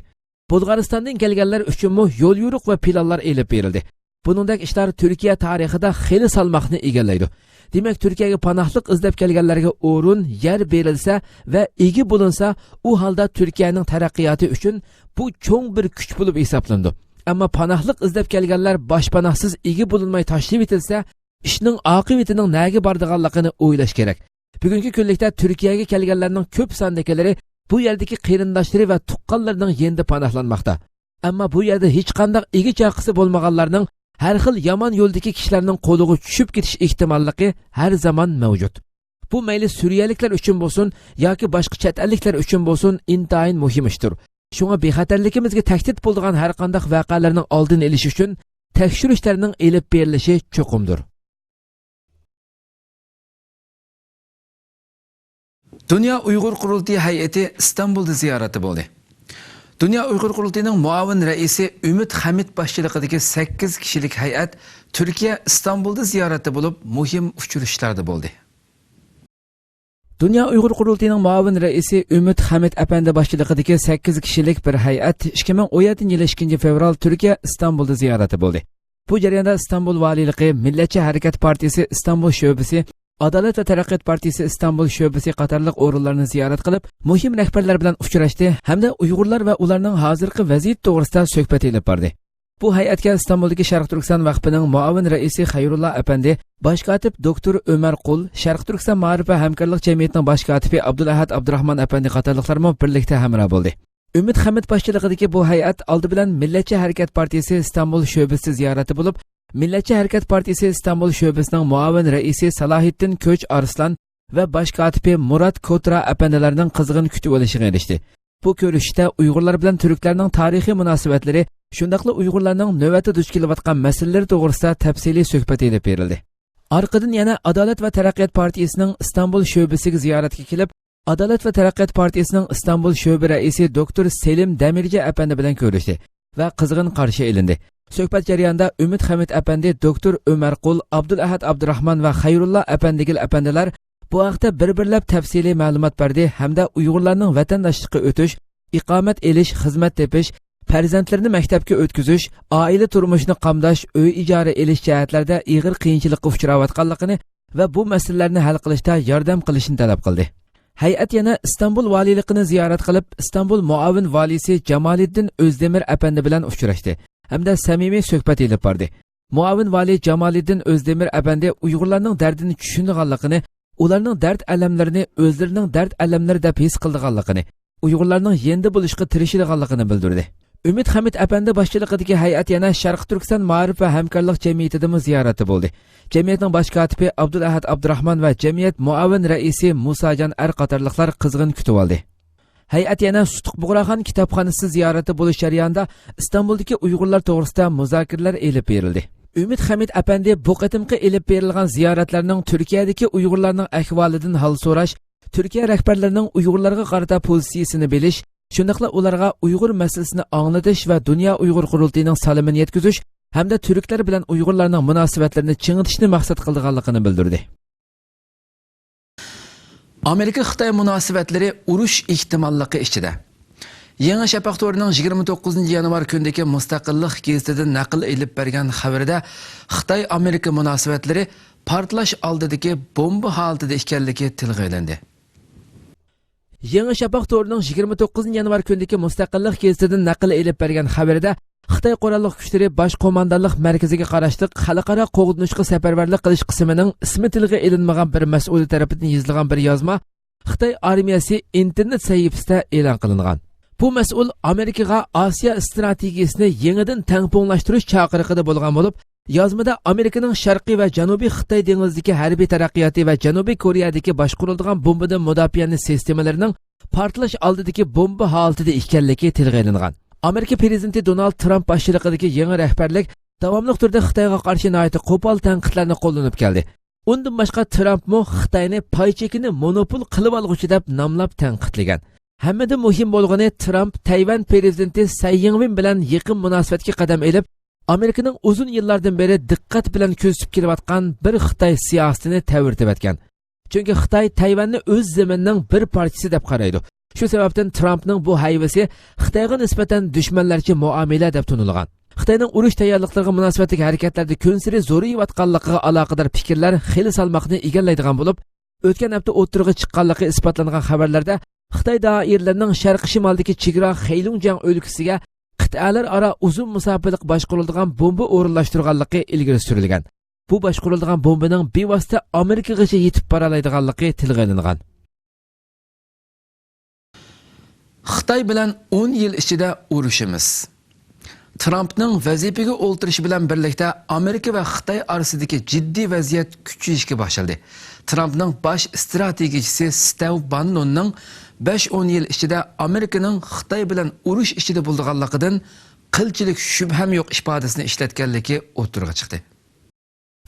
بۇلغارىستاندىن كەلگەنلەر ئۈچۈنمۇ يوليورۇق ۋە پىلانلار ئېلىپ بېرىلدى. بۇنىڭدەك ئىشلار تۈركىيە تارىخىدا خېلى سالماقنى ئىگىلەيدۇ. دېمەك، تۈركىيەگە پاناھلىق ئىزدەپ كەلگەنلەرگە ئورۇن، يەر بېرىلسە ۋە ئىگە بولۇنسا، ئۇ ھالدا تۈركىيەنىڭ تەرەققىياتى ئۈچۈن بۇ چوڭ بىر كۈچ بولۇپ ھېسابلىنىدۇ. ئەمما پاناھلىق ئىزدەپ كەلگەنلەر باشپاناھسىز ئىگە بولۇنماي تاشلىۋېتىلسە، ئىشنىڭ ئاقىۋىتىنىڭ نەگە بارىدىغانلىقىنى ئويلاش كېرەك. بۈگۈنكى كۈنلۈكتە تۈركىيەگە كەلگەنلەرنىڭ كۆپ ساندىكىلىرى بۇ يەردىكى قېرىنداشلىرى ۋە تۇغقانلىرىنىڭ يېنىدا پاناھلانماقتا. ئەمما بۇ يەردە ھېچقانداق ئىگە-چاقىسى بولمىغانلارنىڭ ھەر خىل يامان يولدىكى كىشىلەرنىڭ قولىغا چۈشۈپ كېتىش ئېھتىماللىقى ھەر زامان مەۋجۇت. بۇ مەيلى سۈرىيەلىكلەر ئۈچۈن بولسۇن ياكى باشقا چەت ئەللىكلەر ئۈچۈن بولسۇن، ئىنتايىن مۇھىم ئىشتۇر. شۇڭا بىخەتەرلىكىمىزگە تەھدىت بولىدىغان ھەرقانداق ۋەقەلەرنىڭ ئالدىنى ئېلىش ئۈچۈن تەكشۈرۈشلەرنىڭ ئېلىپ بېرىلىشى چوقۇمدۇر. دۇنيا ئۇيغۇر قۇرۇلتىيى ھەيئىتى ئىستانبۇلدا زىيارەتتە بولدى. دۇنيا ئۇيغۇر قۇرۇلتىيىنىڭ مۇئاۋىن رەئىسى ئۈمىد خەمىت باشچىلىقىدىكى سەككىز كىشىلىك ھەيئەت تۈركىيە ئىستانبۇلدا زىيارەتتە بولۇپ، مۇھىم ئۇچرىشىشلاردا بولدى. دۇنيا ئۇيغۇر قۇرۇلتىيىنىڭ مۇئاۋىن رەئىسى ئۈمىد خەمىت ئەپەندى باشچىلىقىدىكى سەككىز كىشىلىك بىر ھەيئەت ئىككى مىڭ ئون يەتتىنچى يىلى ئىككىنچى فېۋرال تۈركىيە ئىستانبۇلدا زىيارەتتە بولدى. بۇ جەرياندا ئىستانبۇل ۋالىيلىقى، مىللەتچى ھەرىكەت پارتىيىسى ئىستانبۇل شۆبىسى، ئادالەت ۋە تەرەققىيات پارتىيىسى ئىستانبۇل شۆبىسى قاتارلىق ئورۇنلارنى زىيارەت قىلىپ، مۇھىم رەھبەرلەر بىلەن ئۇچراشتى ھەمدە ئۇيغۇرلار ۋە ئۇلارنىڭ ھازىرقى ۋەزىيىتى توغرىسىدا سۆھبەت ئېلىپ باردى. بۇ ھەيئەتكە ئىستانبۇلدىكى شەرقىي تۈركىستان ۋەقپىنىڭ مۇئاۋىن رەئىسى خەيرۇللا ئەپەندى، باش كاتىپ دوكتور ئۆمەر قۇل، شەرقىي تۈركىستان مائارىپ ۋە ھەمكارلىق جەمئىيىتىنىڭ باش كاتىپى ئابدۇلئەھەد ئابدۇراخمان ئەپەندى قاتارلىقلارمۇ بىرلىكتە ھەمراھ بولدى. ئۈمىد خەمىت باشچىلىقىدىكى بۇ ھەيئەت ئالدى بىلەن مىللەتچى ھەرىكەت پارتىيىسى ئىستانبۇل شۆبىسى زىيارەتتە بولۇپ، مىللەتچى ھەرىكەت پارتىيىسى ئىستانبۇل شۆبىسىنىڭ مۇئاۋىن رەئىسى سالاھىددىن كۆچ ئارسلان ۋە باش كاتىپى مۇرات كوترا ئەپەندىلەرنىڭ قىزغىن كۈتۈۋېلىشىغا ئېرىشتى. بۇ كۆرۈشۈشتە ئۇيغۇرلار بىلەن تۈركلەرنىڭ تارىخىي مۇناسىۋەتلىرى، شۇنداقلا ئۇيغۇرلارنىڭ نۆۋەتتە دۇچ كېلىۋاتقان مەسىلىلىرى توغرىسىدا تەپسىلىي سۆھبەت ئېلىپ بېرىلدى. ئارقىدىن يەنە ئادالەت ۋە تەرەققىيات پارتىيىسىنىڭ ئىستانبۇل شۆبىسىگە زىيارەتكە كېلىپ، ئادالەت ۋە تەرەققىيات پارتىيىسىنىڭ ئىستانبۇل شۆبە رەئىسى دوكتور سېلىم دەمىرجى ئەپەندى بىلەن كۆرۈشتى ۋە قىزغىن قارشى ئېلىندى. سۆھبەت جەريانىدا ئۈمىد خەمىت ئەپەندى، دوكتور ئۆمەرقۇل، ئابدۇلئەھەد ئابدۇراخمان ۋە خەيرۇللا ئەپەندىگىل ئەپەندىلەر بۇ ھەقتە بىر-بىرلەپ تەپسىلىي مەلۇمات بەردى ھەمدە ئۇيغۇرلارنىڭ ۋەتەنداشلىققا ئۆتۈش، ئىقامەت ئېلىش، خىزمەت تېپىش، پەرزەنتلىرىنى مەكتەپكە ئۆتكۈزۈش، ئائىلە تۇرمۇشىنى قامداش، ئۆي ئىجارە ئېلىش جەھەتلەردە ئېغىر قىيىنچىلىققا ئۇچراۋاتقانلىقىنى ۋە بۇ مەسىلىلەرنى ھەل قىلىشتا ياردەم قىلىشنى تەلەپ قىلدى. ھەيئەت يەنە ئىستانبۇل ۋالىيلىقىنى زىيارەت قىلىپ، ئىستانبۇل مۇئاۋىن ۋالىيسى جامالىددىن ئۆزدېمىر ئەپەندى بىلەن ئۇچراشتى ھەمدە سەمىمىي سۆھبەت ئېلىپ باردى. مۇئاۋىن ۋالىي جامالىددىن ئۆزدېمىر ئەپەندى ئۇيغۇرلارنىڭ دەردىنى چۈشىنىدىغانلىقىنى، ئۇلارنىڭ دەرد ئەلەملىرىنى ئۆزلىرىنىڭ دەرد ئەلەملىرى دەپ ھېس قىلىدىغانلىقىنى، ئۇيغۇرلارنىڭ يېنىدا بولۇشقا تىرىشىدىغانلىقىنى بىلدۈردى. ئۈمىد خەمىت ئەپەندى باشچىلىقىدىكى ھەيئەت يەنە شەرقىي تۈركىستان مائارىپ ۋە ھەمكارلىق جەمئىيىتىدىمۇ زىيارەتتە بولدى. جەمئىيەتنىڭ باش كاتىپى ئابدۇلئەھەد ئابدۇراخمان ۋە جەمئىيەت مۇئاۋىن رەئىسى مۇساجان ئەر قاتارلىقلار قىزغىن كۈتۈۋالدى. ھەيئەت يەنە سۇتۇق بۇغراخان كىتابخانىسى زىيارىتى بولۇش جەريانىدا ئىستانبۇلدىكى ئۇيغۇرلار توغرىسىدا مۇزاكىرىلەر ئېلىپ بېرىلدى. ئۈمىد خەمىت ئەپەندى بۇ قېتىمقى ئېلىپ بېرىلغان زىيارەتلەرنىڭ تۈركىيەدىكى ئۇيغۇرلارنىڭ ئەھۋالىدىن ھال سوراش، تۈركىيە رەھبەرلىرىنىڭ ئۇيغۇرلارغا قارىتا پوزىتسىيىسىنى بىلىش، شۇنداقلا ئۇلارغا ئۇيغۇر مەسىلىسىنى ئاڭلىتىش ۋە دۇنيا ئۇيغۇر قۇرۇلتىيىنىڭ سالىمىنى يەتكۈزۈش ھەمدە تۈركلەر بىلەن ئۇيغۇرلارنىڭ مۇناسىۋەتلىرىنى چىڭىتىشنى مەقسەت قىلىدىغانلىقىنى بىلدۈردى. ئامېرىكا-خىتاي مۇناسىۋەتلىرى ئۇرۇش ئېھتىماللىقى ئىچىدە. يېڭى شەپەق تورىنىڭ يىگىرمە توققۇزىنچى يانۋار كۈنىدىكى مۇستەقىللىق گېزىتىدىن نەقىل ئېلىپ بەرگەن خەۋىرىدە خىتاي-ئامېرىكا مۇناسىۋەتلىرى پارتلاش ئالدىدىكى بومبا ھالىتىدە ئىكەنلىكى تىلغا ئېلىندى. يېڭى شەپەق تورىنىڭ يىگىرمە توققۇزىنچى يانۋار كۈنىدىكى مۇستەقىللىق گېزىتىدىن نەقىل ئېلىپ بەرگەن خەۋىرىدە، خىتاي قوراللىق كۈچلىرى باش قوماندانلىق مەركىزىگە قاراشلىق خەلقئارا قوغدىنىشقا سەپەرۋەرلىك قىلىش قىسمىنىڭ ئىسمى تىلغا ئېلىنمىغان بىر مەسئۇلى تەرىپىدىن يېزىلغان بىر يازما خىتاي ئارمىيەسى ئىنتېرنېت سەھىپىسىدە ئېلان قىلىنغان. بۇ مەسئۇل ئامېرىكىغا ئاسىيا ئىستراتېگىيىسىنى يېڭىدىن تەڭپۇڭلاشتۇرۇش چاقىرىقىدا بولغان بولۇپ، يازمىدا ئامېرىكىنىڭ شەرقىي ۋە جەنۇبىي خىتاي دېڭىزىدىكى ھەربىي تەرەققىياتى ۋە جەنۇبىي كورېيەدىكى باشقۇرۇلىدىغان بومبىدىن مۇداپىئەنى سىستېمىلىرىنىڭ پارتلاش ئالدىدىكى بومبا ھالىتىدە ئىكەنلىكى تىلغا ئېلىنغان. ئامېرىكا پىرېزىدېنتى دونالد ترامپ باشچىلىقىدىكى يېڭى رەھبەرلىك داۋاملىق تۈردە خىتايغا قارشى ناھايىتى قوپال تەنقىدلەرنى قوللىنىپ كەلدى. ئۇندىن باشقا، ترامپمۇ خىتاينى پاي چېكىنى مونوپول قىلىۋالغۇچى دەپ ناملاپ تەنقىدلىگەن. ھەممىدىن مۇھىم بولغىنى، ترامپ تەيۋەن پىرېزىدېنتى سەي يىڭۋېن بىلەن يېقىن مۇناسىۋەتكە قەدەم ئېلىپ، ئامېرىكىنىڭ ئۇزۇن يىللاردىن بېرى دىققەت بىلەن كۆزىتىپ كېلىۋاتقان بىر خىتاي سىياسىتىنى تەۋرىتىۋەتكەن. چۈنكى خىتاي تەيۋەننى ئۆز زېمىنىنىڭ بىر پارچىسى دەپ قارايدۇ. شۇ سەۋەبتىن ترامپنىڭ بۇ ھەيۋىسى خىتايغا نىسبەتەن دۈشمەنلەرچە مۇئامىلە دەپ تونۇلغان. خىتاينىڭ ئۇرۇش تەييارلىقلىرىغا مۇناسىۋەتلىك ھەرىكەتلەردە كۈنسېرى زورىيىۋاتقانلىقىغا ئالاقىدار پىكىرلەر خېلى سالماقنى ئىگىلەيدىغان بولۇپ، ئۆتكەن ھەپتە ئوتتۇرىغا چىققانلىقى ئىسپاتلانغان خەۋەرلەردە خىتاي دائىرىلىرىنىڭ شەرقىي شىمالدىكى چېگرا خەيلۇڭجياڭ ئۆلكىسىگە قىتئەلەر ئارا ئۇزۇن مۇساپىلىق باشقۇرۇلىدىغان بومبا ئورۇنلاشتۇرغانلىقى ئىلگىرى سۈرۈلگەن. بۇ باشقۇرۇلىدىغان بومبىنىڭ بىۋاسىتە ئامېرىكىغىچە يېتىپ بارالايدىغانلىقى تىلغا ئېلىنغان. خىتاي بىلەن ئون يىل ئىچىدە ئۇرۇشىمىز. ترامپنىڭ ۋەزىپىگە ئولتۇرۇشى بىلەن بىرلىكتە ئامېرىكا ۋە خىتاي ئارىسىدىكى جىددىي ۋەزىيەت كۈچىيىشكە باشلىدى. ترامپنىڭ باش ئىستراتېگىيىچىسى ستېۋ باننوننىڭ بەش ئون يىل ئىچىدە ئامېرىكىنىڭ خىتاي بىلەن ئۇرۇش ئىچىدە بولىدىغانلىقىدىن قىلچىلىك شۈبھەم يوق ئىپادىسىنى ئىشلەتكەنلىكى ئوتتۇرىغا چىقتى.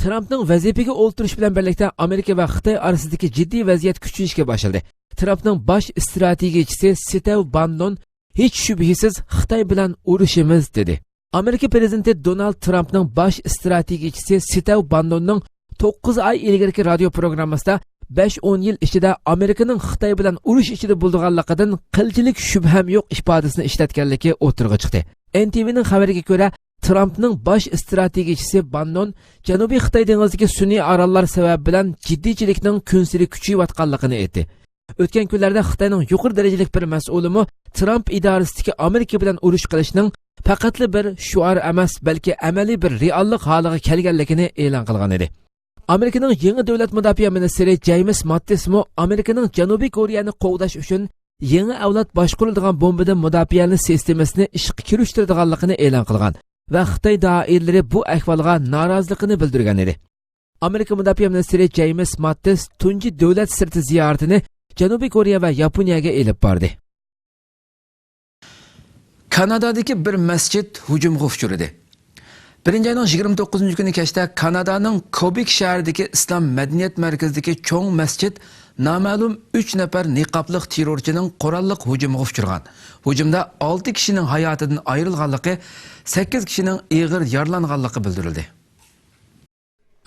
ترامپنىڭ ۋەزىپىگە ئولتۇرۇش بىلەن بىرلىكتە ئامېرىكا ۋە خىتاي ئارىسىدىكى جىددىي ۋەزىيەت كۈچىيىشكە باشلىدى. ترامپنىڭ باش ئىستراتېگىيىچىسى ستېۋ باننون، «ھېچ شۈبھىسىز خىتاي بىلەن ئۇرۇشىمىز» دېدى. ئامېرىكا پىرېزىدېنتى دونالد ترامپنىڭ باش ئىستراتېگىيىچىسى ستېۋ باننوننىڭ توققۇز ئاي ئىلگىرىكى رادىيو پروگراممىسىدا بەش ئون يىل ئىچىدە ئامېرىكىنىڭ خىتاي بىلەن ئۇرۇش ئىچىدە بولىدىغانلىقىدىن قىلچىلىك شۈبھەم يوق ئىپادىسىنى ئىشلەتكەنلىكى ئوتتۇرىغا چىقتى. ئېن تى ۋىنىڭ خەۋىرىگە كۆرە، ترامپنىڭ باش ئىستراتېگىيىچىسى باننون جەنۇبىي خىتاي دېڭىزىدىكى سۈنئىي ئاراللار سەۋەبى بىلەن جىددىيچىلىكنىڭ كۈنسېرى كۈچىيىۋاتقانلىقىنى ئېيتتى. ئۆتكەن كۈنلەردە خىتاينىڭ يۇقىرى دەرىجىلىك بىر مەسئۇلىمۇ ترامپ ئىدارىسىدىكى ئامېرىكا بىلەن ئۇرۇش قىلىشنىڭ پەقەتلا بىر شوئار ئەمەس، بەلكى ئەمەلىي بىر رېئاللىق ھالىغا كەلگەنلىكىنى ئېلان قىلغان ئىدى. ئامېرىكىنىڭ يېڭى دۆلەت مۇداپىئە مىنىستىرى جېيمىس ماتتىسمۇ ئامېرىكىنىڭ جەنۇبىي كورېيەنى قوغداش ئۈچۈن يېڭى ئەۋلاد باشقۇرۇلىدىغان بومبىدىن مۇداپىئەلىنى سىستېمىسىنى ئىشقا كىرىشتۈرىدىغانلىقىنى ئېلان قىلغان ۋە خىتاي دائىرىلىرى بۇ ئەھۋالغا نارازىلىقىنى بىلدۈرگەن ئىدى. ئامېرىكا مۇداپىئە مىنىستىرى جېيمىس ماتتىس تۇنجى دۆلەت سىرتى زىيارىتىنى جەنۇبىي كورېيە ۋە ياپونىيەگە ئېلىپ باردى. كانادادىكى بىر مەسچىت ھۇجۇمغا ئۇچرىدى. بىرىنچى ئاينىڭ يىگىرمە توققۇزىنچى كۈنى كەچتە كانادانىڭ كوبېك شەھىرىدىكى ئىسلام مەدەنىيەت مەركىزىدىكى چوڭ مەسچىت نامەلۇم ئۈچ نەپەر نىقابلىق تېررورچىنىڭ قوراللىق ھۇجۇمىغا ئۇچرىغان. ھۇجۇمدا ئالتە كىشىنىڭ ھاياتىدىن ئايرىلغانلىقى، سەككىز كىشىنىڭ ئېغىر يارىلانغانلىقى بىلدۈرۈلدى.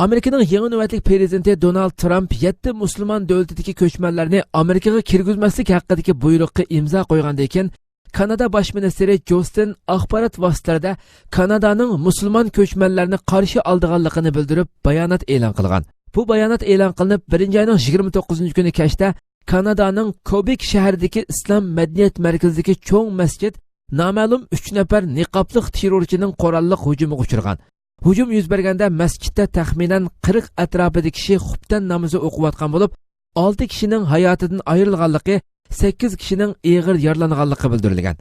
ئامېرىكىنىڭ يېڭى نۆۋەتلىك پىرېزىدېنتى دونالد ترامپ يەتتە مۇسۇلمان دۆلىتىدىكى كۆچمەنلەرنى ئامېرىكىغا كىرگۈزمەسلىك ھەققىدىكى بۇيرۇققا ئىمزا قويغاندىن كېيىن، كانادا باش مىنىستىرى جوستىن ئاخبارات ۋاسىتىلىرىدە كانادانىڭ مۇسۇلمان كۆچمەنلەرنى قارشى ئالىدىغانلىقىنى بىلدۈرۈپ، بايانات ئېلان قىلغان. بۇ بايانات ئېلان قىلىنىپ، بىرىنچى ئاينىڭ يىگىرمە توققۇزىنچى كۈنى كەچتە كانادانىڭ كوبېك شەھىرىدىكى ئىسلام مەدەنىيەت مەركىزىدىكى چوڭ مەسچىت نامەلۇم ئۈچ نەپەر نىقابلىق تېررورچىنىڭ قوراللىق ھۇجۇمىغا ئۇچرىغان. ھۇجۇم يۈز بەرگەندە مەسچىتتە تەخمىنەن قىرىق ئەتراپىدا كىشى خۇپتەن نامىزى ئوقۇۋاتقان بولۇپ، ئالتە كىشىنىڭ ھاياتىدىن ئايرىلغانلىقى، سەككىز كىشىنىڭ ئېغىر يارىلانغانلىقى بىلدۈرۈلگەن.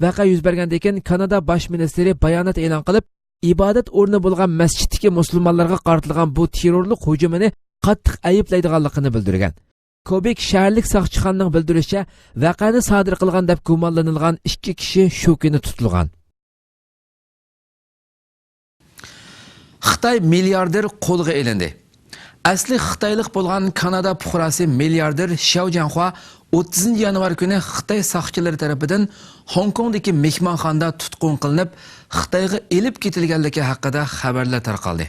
ۋەقە يۈز بەرگەندىن كېيىن، كانادا باش مىنىستىرى بايانات ئېلان قىلىپ، ئىبادەت ئورنى بولغان مەسچىتتىكى مۇسۇلمانلارغا قارىتىلغان بۇ تېررورلۇق ھۇجۇمىنى قاتتىق ئەيىبلەيدىغانلىقىنى بىلدۈرگەن. كوبېك شەھەرلىك ساقچىخانىنىڭ بىلدۈرۈشىچە، ۋەقەنى سادىر قىلغان دەپ گۇمانلىنىلغان ئىككى كىشى شۇ كۈنى تۇتۇلغان. خىتاي مىلياردېر قولغا ئېلىندى. ئەسلى خىتايلىق بولغان كانادا پۇقراسى مىلياردېر شياۋ جيەنخۇا ئوتتۇزىنچى يانۋار كۈنى خىتاي ساقچىلىرى تەرىپىدىن خوڭكوڭدىكى مېھمانخانىدا تۇتقۇن قىلىنىپ، خىتايغا ئېلىپ كېتىلگەنلىكى ھەققىدە خەۋەرلەر تارقالدى.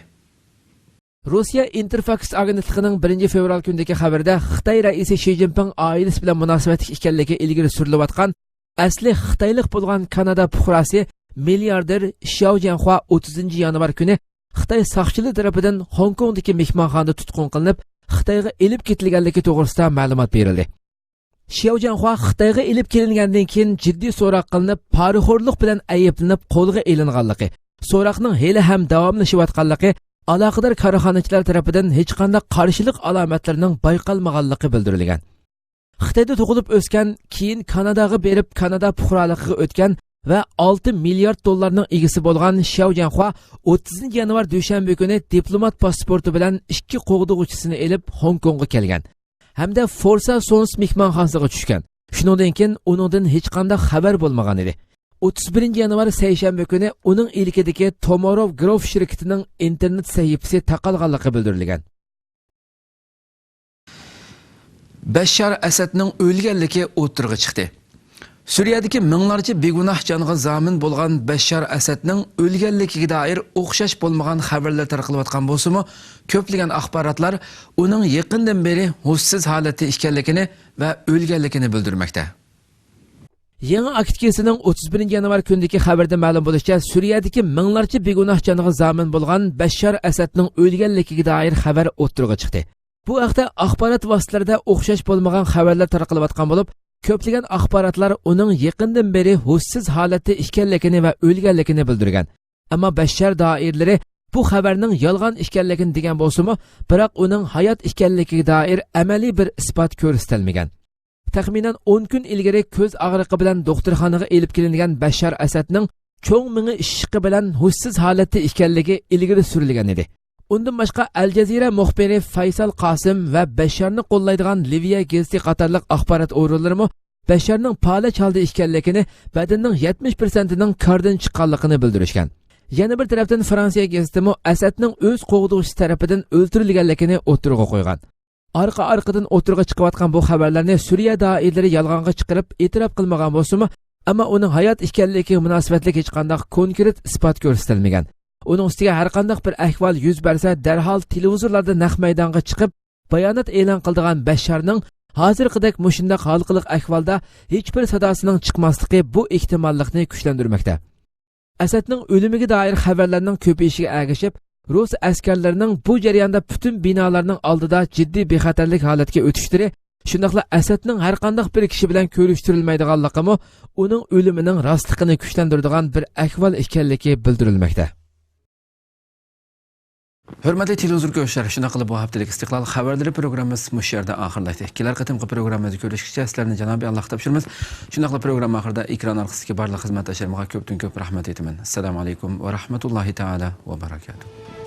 روسىيە ئىنتېرفاكس ئاگېنتلىقىنىڭ بىرىنچى فېۋرال كۈنىدىكى خەۋىرىدە خىتاي رەئىسى شى جىنپىڭ ئائىلىسى بىلەن مۇناسىۋەتلىك ئىكەنلىكى ئىلگىرى سۈرۈلۈۋاتقان ئەسلى خىتايلىق بولغان كانادا پۇقراسى مىلياردېر شياۋ جيەنخۇا ئوتتۇزىنچى يانۋار كۈنى خىتاي ساقچىلىرى تەرىپىدىن خوڭكوڭدىكى مېھمانخانىدا تۇتقۇن قىلىنىپ، خىتايغا ئېلىپ كېتىلگەنلىكى توغرىسىدا مەلۇمات بېرىلدى. شياۋ جيەنخۇا خىتايغا ئېلىپ كېلىنگەندىن كېيىن جىددىي سوراق قىلىنىپ، پارىخورلۇق بىلەن ئەيىبلىنىپ قولغا ئېلىنغانلىقى، سوراقنىڭ ھېلىھەم داۋاملىشىۋاتقانلىقى، ئالاقىدار كارخانىچىلار تەرىپىدىن ھېچقانداق قارشىلىق ئالامەتلىرىنىڭ بايقالمىغانلىقى بىلدۈرۈلگەن. خىتايدا تۇغۇلۇپ ئۆسكەن، كېيىن كاناداغا بېرىپ، كانادا پۇقرالىقىغا ئۆتكەن ۋە ئالتە مىليارد دوللارنىڭ ئىگىسى بولغان شياۋ جيەنخۇا ئوتتۇزىنچى يانۋار دۈشەنبە كۈنى دىپلومات پاسپورتى بىلەن ئىككى قوغدىغۇچىسىنى ئېلىپ خوڭكوڭغا كەلگەن ھەمدە فورسا سونس مېھمانخانىسىغا چۈشكەن. شۇنىڭدىن كېيىن ئۇنىڭدىن ھېچقانداق خەۋەر بولمىغان ئىدى. ئوتتۇز بىرىنچى يانۋار سەيشەنبە كۈنى ئۇنىڭ ئىلكىدىكى توموروف گروف شىركىتىنىڭ ئىنتېرنېت سەھىپىسى تاقالغانلىقى بىلدۈرۈلگەن. بەششار ئەسەدنىڭ ئۆلگەنلىكى ئوتتۇرىغا چىقتى. سۈرىيەدىكى مىڭلارچە بىگۇناھ جانغا زامىن بولغان بەششار ئەسەدنىڭ ئۆلگەنلىكىگە دائىر ئوخشاش بولمىغان خەۋەرلەر تارقىلىۋاتقان بولسىمۇ، كۆپلىگەن ئاخباراتلار ئۇنىڭ يېقىندىن بېرى ھوشسىز ھالەتتە ئىكەنلىكىنى ۋە ئۆلگەنلىكىنى بىلدۈرمەكتە. يېڭى ئاكت گېزىتىنىڭ ئوتتۇز بىرىنچى يانۋار كۈنىدىكى خەۋىرىدە مەلۇم بولۇشىچە، سۈرىيەدىكى مىڭلارچە بىگۇناھ جانغا زامىن بولغان بەششار ئەسەدنىڭ ئۆلگەنلىكىگە دائىر خەۋەر ئوتتۇرىغا چىقتى. بۇ ھەقتە ئاخبارات ۋاسىتىلىرىدە ئوخشاش بولمىغان خەۋەرلەر تارقىلىۋاتقان بولۇپ، كۆپلىگەن ئاخباراتلار ئۇنىڭ يېقىندىن بېرى ھوشسىز ھالەتتە ئىكەنلىكىنى ۋە ئۆلگەنلىكىنى بىلدۈرگەن. ئەمما بەششار دائىرىلىرى بۇ خەۋەرنىڭ يالغان ئىكەنلىكىنى دېگەن بولسىمۇ، بىراق ئۇنىڭ ھايات ئىكەنلىكىگە دائىر ئەمەلىي بىر ئىسپات كۆرسىتەلمىگەن. تەخمىنەن ئون كۈن ئىلگىرى كۆز ئاغرىقى بىلەن دوختۇرخانىغا ئېلىپ كېلىنگەن بەششار ئەسەدنىڭ چوڭ مېڭە ئىششىقى بىلەن ھوشسىز ھالەتتە ئىكەنلىكى ئىلگىرى سۈرۈلگەن ئىدى. ئۇندىن باشقا، ئەل جەزىرە مۇخبىرى فەيسال قاسىم ۋە بەششارنى قوللايدىغان لىۋىيە گېزىتى قاتارلىق ئاخبارات ئورۇنلىرىمۇ بەششارنىڭ پالەچ ھالدا ئىكەنلىكىنى، بەدىنىنىڭ يەتمىش پىرسەنتىنىڭ كاردىن چىققانلىقىنى بىلدۈرۈشكەن. يەنە بىر تەرەپتىن، فرانسىيە گېزىتىمۇ ئەسەدنىڭ ئۆز قوغدىغۇچىسى تەرىپىدىن ئۆلتۈرۈلگەنلىكىنى ئوتتۇرىغا قويغان. ئارقا-ئارقىدىن ئوتتۇرىغا چىقىۋاتقان بۇ خەۋەرلەرنى سۈرىيە دائىرىلىرى يالغانغا چىقىرىپ ئېتىراپ قىلمىغان بولسىمۇ، ئەمما ئۇنىڭ ھايات ئىكەنلىكىگە مۇناسىۋەتلىك ھېچقانداق كونكرېت ئىسپات كۆرسىتىلمىگەن. ئۇنىڭ ئۈستىگە ھەرقانداق بىر ئەھۋال يۈز بەرسە، دەرھال تېلېۋىزورلاردا نەق مەيدانغا چىقىپ، بايانات ئېلان قىلىدىغان بەششارنىڭ ھازىرقىدەك مۇشۇنداق ھالقىلىق ئەھۋالدا ھېچبىر ساداسىنىڭ چىقماسلىقى بۇ ئېھتىماللىقنى كۈچلەندۈرمەكتە. ئەسەدنىڭ ئۆلۈمىگە دائىر خەۋەرلەرنىڭ كۆپىيىشىگە ئەگىشىپ، رۇس ئەسكەرلىرىنىڭ بۇ جەرياندا پۈتۈن بىنالارنىڭ ئالدىدا جىددىي بىخەتەرلىك ھالەتكە ئۆتۈشلىرى، شۇنداقلا ئەسەدنىڭ ھەرقانداق بىر كىشى بىلەن كۆرۈشتۈرۈلمەيدىغانلىقىمۇ ئۇنىڭ ئۆلۈمىنىڭ راستلىقىنى كۈچلەندۈرىدىغان بىر ئەھۋال ئىكەنلىكى بىلدۈرۈلمەكتە. ھۆرمەتلىك تېلېۋىزور كۆرۈشلەر، شۇنداق قىلىپ بۇ ھەپتىلىك ئىستىقلال خەۋەرلىرى پروگراممىمىز مۇشۇ يەردە ئاخىرلاشتى. كېلەر قېتىمقى پروگراممىمىزدا كۆرۈشكىچە سىلەرنى جانابى ئاللاھقا تاپشۇرىمىز. شۇنداقلا پروگرامما ئاخىرىدا ئېكران ئارقىسىدىكى بارلىق خىزمەتداشلىرىمغا كۆپتىن كۆپ رەھمەت ئېيتىمەن. ئەسسالامۇ ئەلەيكۇم ۋە رەھمەتۇللاھى تائالا ۋە بەرەكاتۇھ.